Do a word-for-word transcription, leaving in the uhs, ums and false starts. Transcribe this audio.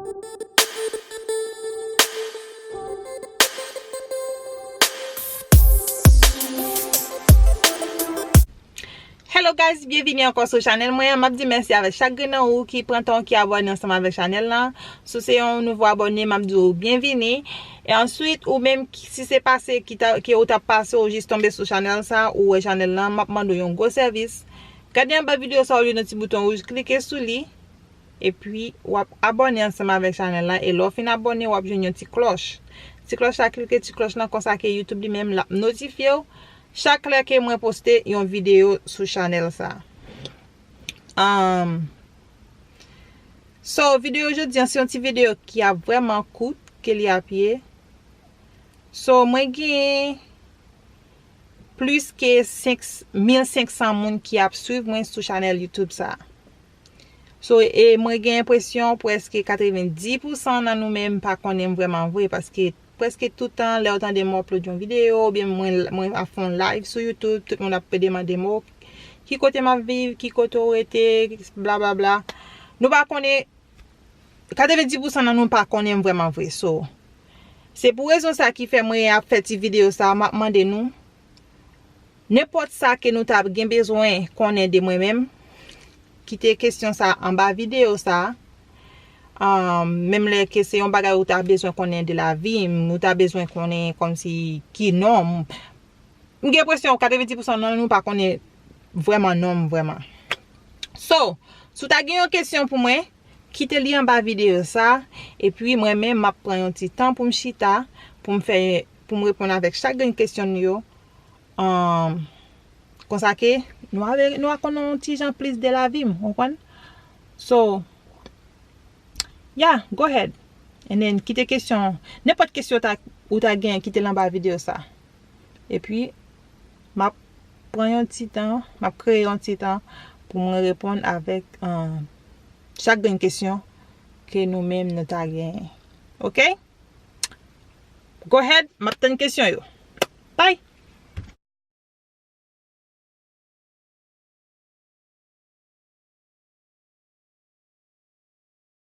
Hello guys, byenvini ankò sou chanèl mwen an. M ap di mèsi avèk chak grenn nan ou ki pran tan ki abòne ansanm avèk chanèl lan. Si w se yon nouvo abòne, m ap di w byenvini. E answit, ou menm ki- si se pase ki ta, ke ou t ap pase ou jis tonbe sou chanèl sa, ou wè chanèl lan, m ap mande w yon gwo sèvis. Gade anba videyo sa, ou jwenn yon ti bouton wouj, klike sou li. Epi, w ap abòne ansanm avèk chanèl la. E lè w fin abòne, w ap jwenn yon ti klòch. Ti klòch la, klike ti klòch lan, konsa ke YouTube li menm l ap notifye w chak lè ke mwen poste yon videyo sou chanèl sa. Um, so, videyo jodi an, se yon ti videyo ki ap vrèman kout ke li ap ye. So, mwen gen plis ke senk, mil senk san moun ki ap swiv mwen sou chanèl YouTube sa. So, e mwen gen enpresyon prèske katrevenndis pousan nan nou menm pa konnen m vrèman vre, paske prèske tout tan lè w tande m upload yon videyo, oubyen mwen, mwen ap fè yon live sou YouTube, tout moun ap demande m, "Oh, ki kote m ap viv, ki kote w rete, blablabla." Nou pa konnen, katrevenndis pousan nan nou pa konnen m vrèman vre. So, se pou rezon sa ki fè mwen ap fè ti videyo sa, m ap mande nou, nenpòt sa ke nou ta gen bezwen konnen de mwen menm, kite kesyon sa anba videyo sa. Um, menm lè ke se yon bagay ou ta bezwen konnen de lavi m, ou ta bezwen konnen kòmsi ki non m. M gen enpresyon katrevenndis pousan nan nou pa konnen vrèman non m vrèman. So, si w ta gen yon kesyon pou mwen, kite li anba videyo sa, epi mwen menm m ap pran yon ti tan pou m chita, pou m fè, pou m reponn avèk chak grenn kesyon nou yo. Um, konsa ke nou a, nou a konnen yon ti jan plis de lavi m, ou konprann? So, yeah, go ahead. And then, kite kesyon, nenpòt kesyon ou ta, ou ta gen, kite l anba videyo sa. Epi, m ap pran yon ti tan, m ap kreye yon ti tan pou mwen reponn avèk, um, chak grenn kesyon ke nou menm nou ta genyen. Ok? Go ahead, m ap tann kesyon yo. Bye!